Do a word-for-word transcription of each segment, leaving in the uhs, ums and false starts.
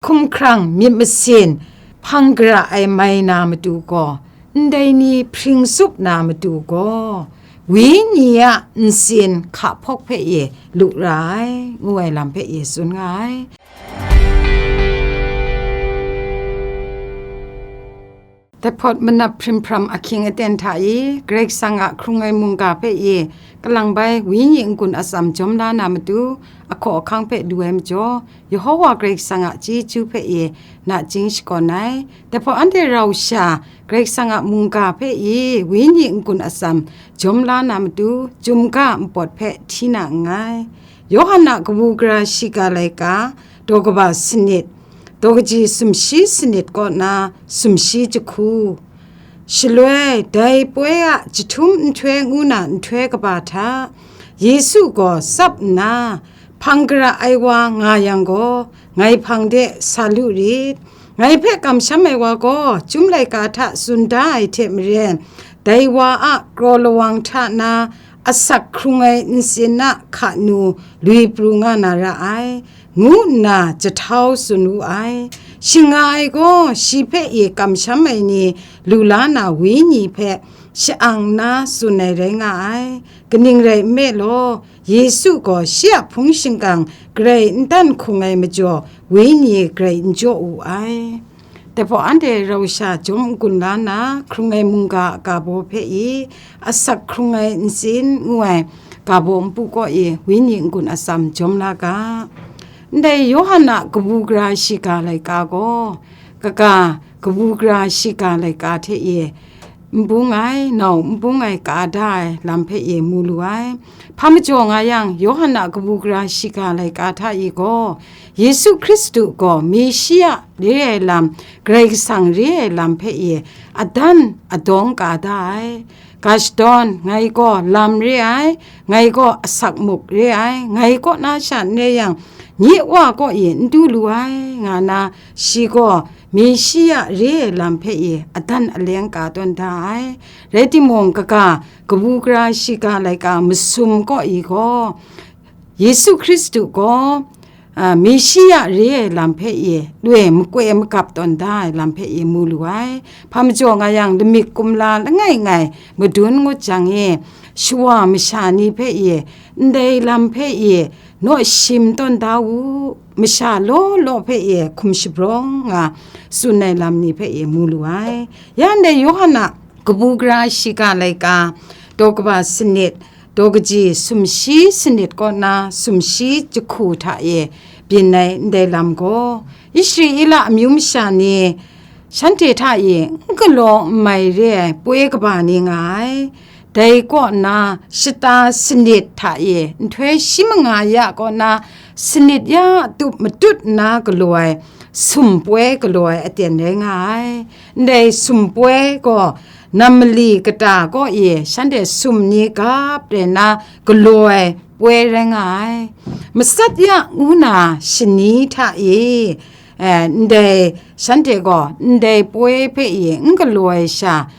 hkumhkrang myit masin hpang gara ai mai na matu gaw, ndai ni hpring tsup na matu gaw, Wenyi a ntsin hka hpawk hpe e lu ra ai, ngu ai lam hpe e tsun nga ai. Dai hpawt manap hprim hpram ahkying aten hta e, Karai Kasang a hkrung ai mungga hpe e, kalang bai Wenyi n-gun atsam jawm la na matu, ahkaw ahkang hpe lu ai majaw, Yehowa Karai Kasang a chyeju hpe e nachying shakawn ai. Dai hpawt anhte rau sha Karai Kasang a mungga hpe e Wenyi n-gun atsam jawm la na matu, chyum ga npawt hpe hti na nngai. Yawhan a kabu gara shiga laika, daw kaba sanit, daw kaji sumshi sanit kaw na sumshi jahku. Shaloi, dai poi a jahtum nhtoi ngu na nhtoi kaba hta, Yesu gaw tsap nna, hpang gara ai wa nga yang gaw, ngai hpang de sa lu rit. Ngai hpe kamsham ai wa gaw, chyum laika hta tsun da ai hte maren, dai wa a kraw lawang hta na asak hkrung ai ntsin a hka nu lui pru nga na ra ai, ngu nna jahtau tsun wu ai. Shing nga ai gaw, shi hpe e kamsham ai ni lu la na Wenyi hpe sha-ang nna tsun ai rai nga ai. Kaning rai nme law, Yesu gaw shi a hpung shingkang grai n dan hkung ai majaw, Wenyi grai n jaw wu ai. Dai hpawt anhte rau sha jawm n-gun la nna, hkrung ai mungga a ga baw hpe i, asak hkrung ai ntsin ngu ai ga baw npu kaw e Wenyi n-gun atsam jawm la ga. Ndai Yawhan a kabu gara shiga laika gaw, kaga kabu gara shiga laika hte e, n bung ai, nau n bung ai ka da ai lam hpe e mu lu ai. Hpa majaw nga yang, Yawhan a kabu gara shiga laika hta e gaw, Yesu Hkristu gaw Meshiya re ai lam, Karai Kasang re ai lam hpe e adan adawng ka da ai. Ga shadawn, ngai gaw lam re ai, ngai gaw asak muk re ai, ngai kaw na sha n re yang, nye Wa kaw e n du lu ai, nga na, shi gaw Meshiya re ai lam hpe e adan aleng ka tawn da ai. Rai timung, kaga kabu gara shiga laika masum kaw e gaw, Yesu Hkristu gaw, a, Meshiya re ai lam hpe e loi makoi magap tawn da ai lam hpe e mu lu ai. Hpa majaw nga yang, lamik kumla langai ngai madun ngut jang e, shawa masha ni hpe e ndai lam hpe e naw shim tawn da u, masha law law hpe e hkum shabrawng nga tsun ai lam ni hpe e mu lu ai. Ya ndai Yawhan a kabu gara shiga laika, daw kaba sanit, daw kaji sumshi sanit kaw na sumshi jahku hta e byin ai ndai lam gaw, Israela amyu masha ni shanhte hta e n galaw n mai re ai poi kaba ni nga ai. Dai kaw na shata sanit hta e nhtoi shi manga ya kaw na sanit ya tup matut nna galaw ai sum poi galaw ai aten rai nga ai. Ndai sum poi gaw nam mali kata kaw e shanhte sum ni gap re na galaw ai poi rai nga ai. Matsat ya ngu na shani hta e, eh, ndai shanhte gaw ndai poi hpe e n galaw ai sha,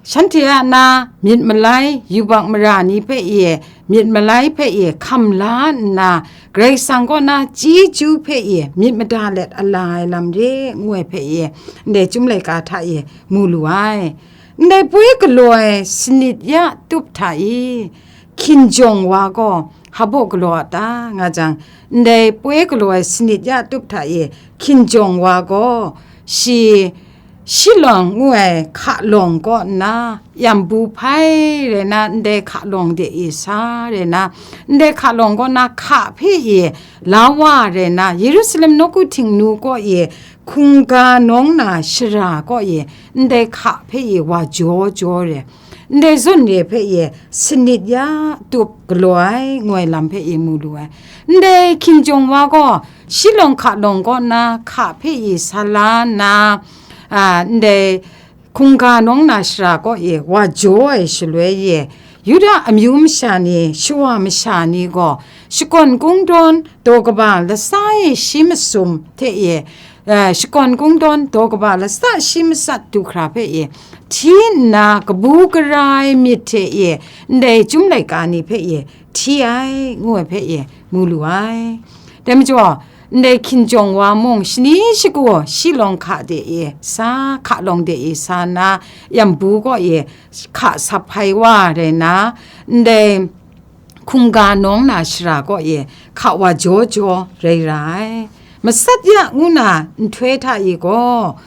shanhte a na myit malai, yubak mara ni hpe e myit malai hpe e hkam la nna, Karai Kasang kaw na chyeju hpe e myit mada let a la ai lam re, ngu ai hpe e, ndai Chyum laika hta e mu lu ai. Ndai poi galaw ai sanit ya tup hta e hkinjawng wa gaw hpa baw galaw a ta, nga jang, ndai poi galaw ai sanit ya tup hta e hkinjawng wa gaw, shi shilawng ngu ai hka lawng kaw nna, yambu hpai rai na, ndai hka lawng de e sa rai na, ndai hka lawng kaw na hka hpe e la wa rai na, Yerusalem nawku htingnu kaw e hkungga nawng na shara kaw e ndai hka hpe e wa jaw jaw re, ndai zawn re hpe e sanit ya tup galaw ai, ngu ai lam hpe e mu lu ai. Ndai hkinjawng wa gaw shilawng hka lawng kaw na hka hpe e sa la nna, a, ndai hkungga nawng na shara kaw e wa jaw ai shaloi e, Yuda amyu masha ni, shawa masha ni gaw, shakawn kungdawn daw kaba latsa e shi masum hte e, eh, shakawn kungdawn daw kaba latsa shi matsat du hkra hpe e, hti nna kabu gara ai myit hte e, ndai Chyum laika ni hpe e, hti ai, ngu ai hpe e, mu lu ai. Dai majaw, ndai hkinjawng wa mung, shani shagu shilawng hka de e sa, hka lawng de e sa nna, yambu kaw e hka sap hpai wa rai nna, ndai hkungga nawng na shara kaw e hka wa jaw jaw rai ra ai. Matsat ya ngu na nhtoi hta e gaw,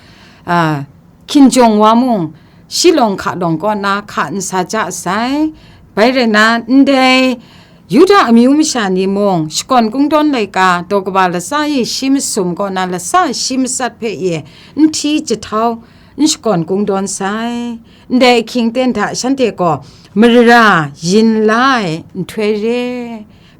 a, hkinjawng wa mung, shilawng hka lawng kaw na hka n sa ja sai. Bai rai na, ndai Yuda amyu masha ni mung, shakawn kungdawn laika, daw kaba latsa e shi masum kaw na latsa shi matsat hpe e, n hti jahtau, n shakawn kungdawn sai. Ndai ahkying aten hta shanhte gaw mara yin la ai nhtoi re.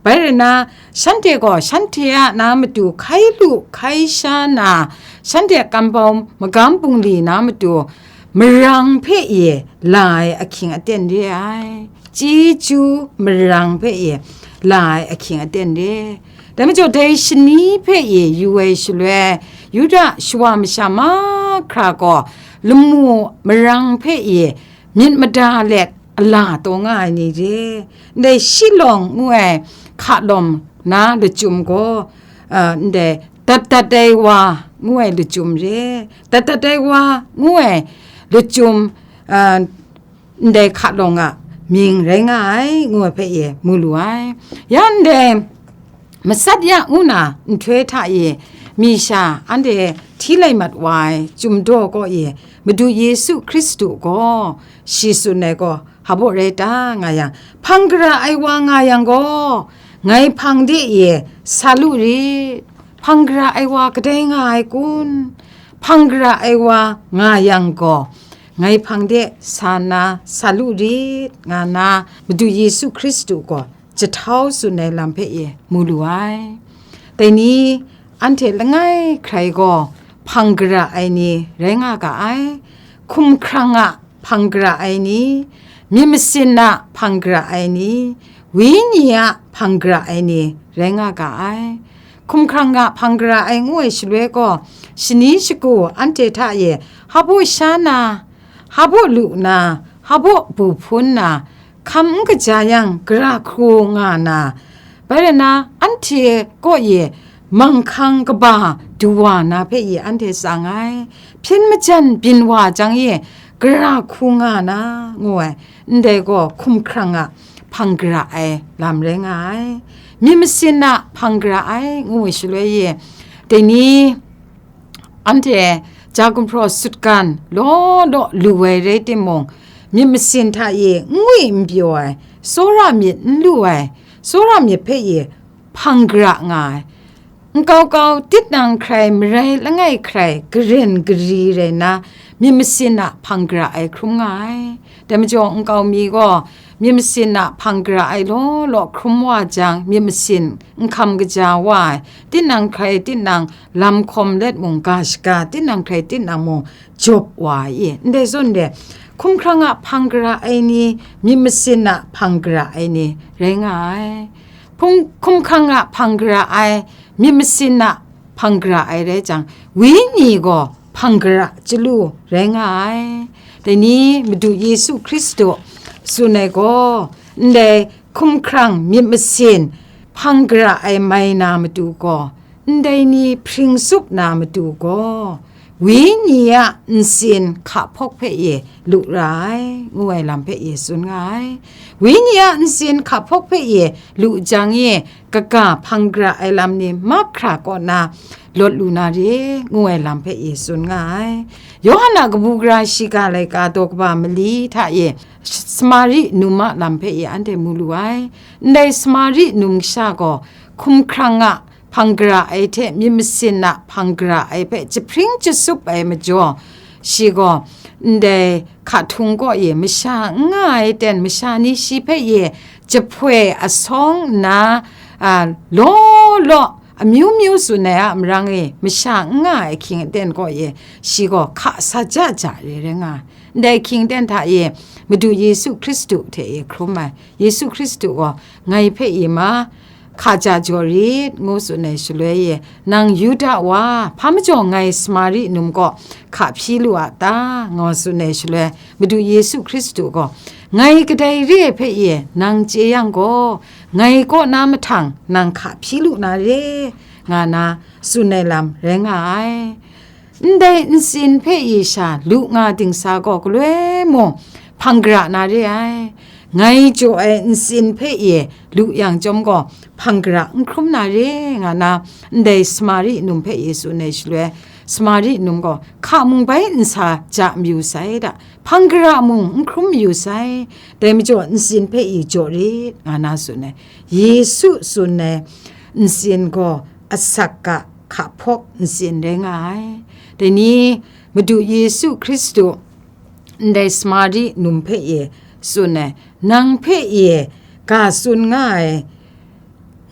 Bai rai na, shanhte gaw shanhte a na matu hkai lu hkai sha na, shanhte a kambau magam bungli na matu marang hpe e la ai ahkying aten re ai. Chyeju marang hpe e la ai ahkying aten re. Dai majaw, dai shani hpe e yu ai shaloi, Yuda shawa masha mahkra gaw lamu marang hpe e myit mada let a la taw nga ai ni re. Ndai shilawng ngu ai hka lawm na lachyum gaw, a, ndai dat dat ai wa ngu ai lachyum re. Dat dat ai wa ngu ai lachyum, a, ndai hka lawng a mying rai nga ai, ngu ai hpe e mu lu ai. Ya ndai matsat ya ngu na nhtoi hta e, mi sha anhte hti lai mat wa ai Chyum daw kaw e, Madu Yesu Hkristu gaw shi tsun ai gaw, hpa baw rai ta nga yang, hpang gara ai wa nga yang gaw, ngai hpang de e sa lu rit. Hpang gara ai wa kadai nga ai kun? Hpang gara ai wa nga yang gaw, ngai hpang de sa na sa lu rit, nga na Madu Yesu Hkristu gaw jahtau tsun ai lam hpe e mu lu ai. Dai ni, anhte langai hkrai gaw hpang gara ai ni rai nga ga ai. Hkumhkrang a hpang gara ai ni, myit masin a hpang gara ai ni, wenyi a hpang gara ai ni rai nga ga ai. Hkumhkrang a hpang gara ai ngu ai shaloi gaw, shani shagu anhte hta e hpa baw sha na, hpa baw lu na, hpa baw bu hpun na, hkam n kaja yang gara hku nga na, bai rai na, anhte kaw e manghkang kaba du wa na hpe e anhte tsang ai. Hpyen majan byin wa jang e gara hku nga na, ngu ai, ndai gaw hkumhkrang a hpang gara ai lam rai nga ai. Myit masin a hpang gara ai, ngu ai shaloi e, dai ni, anhte ja gumhpraw sutgan law law lu ai rai timung, myit masin hta e n ngwi n pyaw ai, tsawra myit n lu ai, tsawra myit hpe e hpang gara nga ai. Nkau kau, tinang hkrai marai langai hkrai, garen gari rai nna, myit masin a hpang gara ai hkrum nga ai. Dai majaw, nkau mi gaw myit masin a hpang gara ai law law hkrum wa jang, myit masin n hkam kaja wa ai, tinang hkrai tinang lam hkawm let mung ga shaga, tinang hkrai tinang mung jawp wa ai e. Ndai zawn de, hkumhkrang a hpang gara ai ni, myit masin a hpang gara ai ni rai nga ai. Hpung-, hkumhkrang a hpang gara ai, myit masin a hpang gara ai rai jang, wenyi gaw hpang gara chyalu rai nga ai. Dai ni, Madu Yesu Hkristu tsun ai gaw, ndai hkumhkrang myit masin hpang gara ai mai na matu gaw, ndai ni hpring tsup na matu gaw, wenyi a ntsin hka hpawk hpe e lu ra ai, ngu ai lam hpe e tsun nga ai. Wenyi a ntsin hka hpawk hpe e lu jang e, kaga hpang gara ai lam ni mahkra kaw na lawt lu na re, ngu ai lam hpe e tsun nga ai. Yawhan a kabu gara shiga laika daw kaba mali hta e, Samari num a lam hpe e anhte mu lu ai. Ndai Samari numsha gaw hkumhkrang a hpang gara ai hte myit masin a hpang gara ai hpe jahpring jasup ai majaw, shi gaw ndai hka htung kaw e masha n nga ai ten masha ni shi hpe e jahpoi asawng nna, a, law law amyu myu tsun ai a marang e masha n nga ai ahkying aten kaw e shi gaw hka sa ja ja re rai nga ai. Ndai ahkying aten hta e Madu Yesu Hkristu hte e hkrum ai. Yesu Hkristu gaw, "Ngai hpe e ma, hka ja jaw rit," ngu tsun ai shaloi e, "Nang Yuda wa, hpa majaw ngai Samari num kaw hka hpyi lu a ta?" ngu tsun ai shaloi, Madu Yesu Hkristu gaw, "Ngai kadai re ai hpe e nang chye yang gaw, ngai kaw na mahtang nang hka hpyi lu na re. nga na tsun ai lam rai nga ai. Ndai ntsin hpe i sha lu nga dingsa gaw galoi mung hpang gara na re ai. Ngai jaw ai ntsin hpe i lu yang chyawm gaw hpang gara n hkrum na re nga na, ndai Samari num hpe i tsun ai shaloi, Samari num gaw hka mung bai n sa ja mayu sai da, hpang gara mung n hkrum mayu sai, dai majaw ntsin hpe i jaw rit, nga na tsun ai. Yesu tsun ai ntsin gaw asak a hka hpawk ntsin rai nga ai. Dai ni, Madu Yesu Hkristu ndai Samari num hpe i tsun ai, nang hpe i ga tsun nga ai,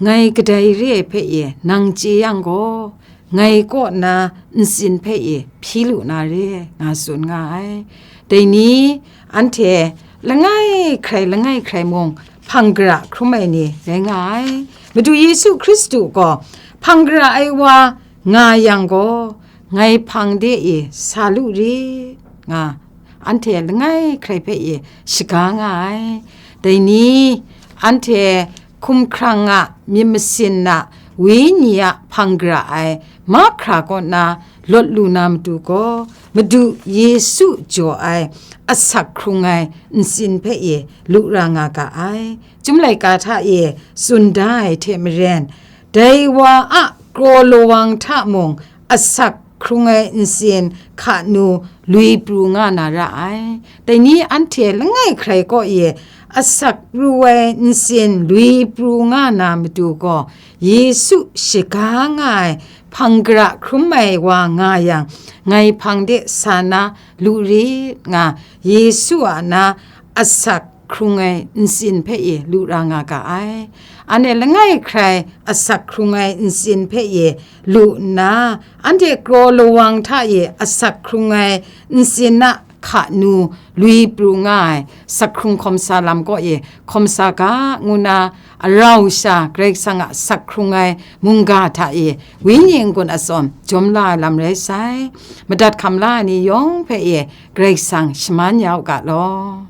ngai kadai re ai hpe i nang chye yang gaw, ngai kaw na ntsin hpe i hpyi lu na re, nga tsun nga ai. Dai ni, anhte langai hkrai langai hkrai mung hpang gara hkrum ai ni rai nga ai. Madu Yesu Hkristu gaw hpang gara ai wa nga yang gaw, ngai hpang de i sa lu rit, nga anhte langai hkrai hpe i shaga nga ai. Dai ni, anhte hkumhkrang a myit masin a wenyi a hpang gara ai mahkra kaw na lawt lu na matu gaw, Madu Yesu jaw ai asak hkrung ai ntsin hpe i lu ra nga ga ai. Chyum laika hta e tsun da ai hte maren, dai wa a kraw lawang hta mung asak hkrung ai ntsin hka nu lui pru nga na ra ai. Dai ni, anhte langai hkrai kaw e asak pru ai ntsin lui pru nga na matu gaw, Yesu shaga nga ai hpang gara hkrum ai wa nga yang, ngai hpang de sa na lu rit, nga Yesu a na asak hkrung ai ntsin hpe i lu ra nga ga ai. Anhte langai hkrai asak hkrung ai ntsin hpe i lu nna, anhte kraw lawang hta i asak hkrung ai ntsin a hka nu lui pru nga ai, sak hkrung hkawm sa lam kaw i hkawm sa ga, ngu na arau sha Karai Kasang a sak hkrung ai mungga hta i wenyi n-gun atsawm jawm la ai lam rai sai. Madat hkam la ai ni yawng hpe i Karai Kasang shaman ya u ga law.